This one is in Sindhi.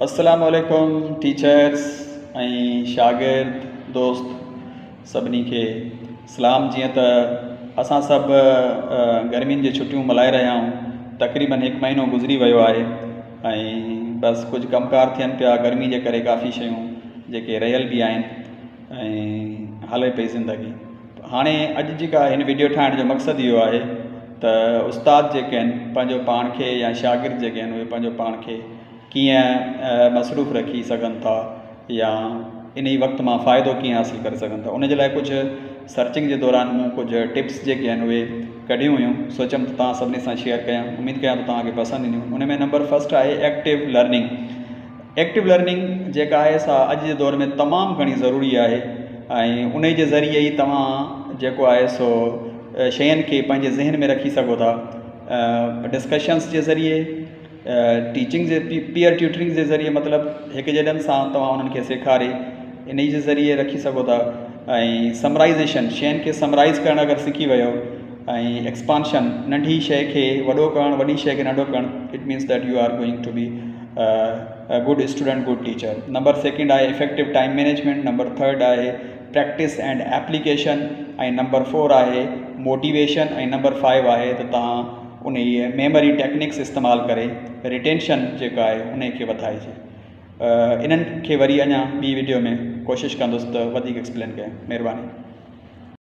السلام عليڪم ٽيچرس ۽ شاگرد دوست سڀني کي سلام. جيئن ته اسان سڀ گرمين جي ڇٽيون ملهائي رهيا آهيون، تقريبن هڪ مهينو گذري ويو آهي ۽ بس ڪجهه ڪم ڪار ٿين پيا. گرمي جي ڪري ڪافي شيون جيڪي رهيل به آهن ۽ هلي پئي زندگي. هاڻي اڄ جيڪا هن وڊيو ٺاهڻ جو مقصد اهو آهي ته استاد جيڪي آهن پنهنجو پاڻ کي يا شاگرد جيڪي آهن اهي پنهنجو پاڻ کي ڪيئن مصروف رکي سگهن ٿا يا انهي وقت مان فائدو ڪيئن حاصل ڪري سگهن ٿا. ان جي لاء ڪجهه سرچنگ جي دوران مون ڪجهه ٽپس جيڪي آهن اهي ڪڍيون هيون، سوچيم ته توهان سڀني سان شيئر ڪيان. اميد ڪيان ٿو توهان کي پسند اينديون. ان ۾ نمبر فرسٽ آهي ايڪٽو لرننگ. ايڪٽو لرننگ جيڪا آهي سا اڄ جي دور ۾ تمام گهڻي ضروري آهي ۽ انهي جي ذريعي ئي توهان جيڪو آهي سو شين کي پنهنجي ذهن ۾ رکي سگهو ٿا. ڊسڪشنس جي ذريعي، ٽيچنگ جي پيئر ٽيوٽرنگ جي ذريعي، مطلب هڪ جيڏن سان توهان انهن کي سيکاري انهي جي ذريعي رکي سگهو ٿا. ۽ سمرائيزيشن، شين کي سمرائيز ڪرڻ اگر سکي ويو، ۽ ايڪسپانشن، ننڍي شيء کي وڏو ڪرڻ، وڏي شيء کي ننڍو ڪرڻ، it means that you are going to be good student, good teacher. Number second آهي effective time management. Number third آهي practice and application, ۽ number four آهي موٽيويشن، ۽ نمبر فائيو آهي ته توهان انهيء ميموري ٽيڪنڪس استعمال ڪري ريٽينشن جيڪا آهي انهي کي وڌائجي. انهن کي وري اڃا ٻي وڊيو ۾ ڪوشش ڪندس ته وڌيڪ ايڪسپلين ڪيان. مهرباني.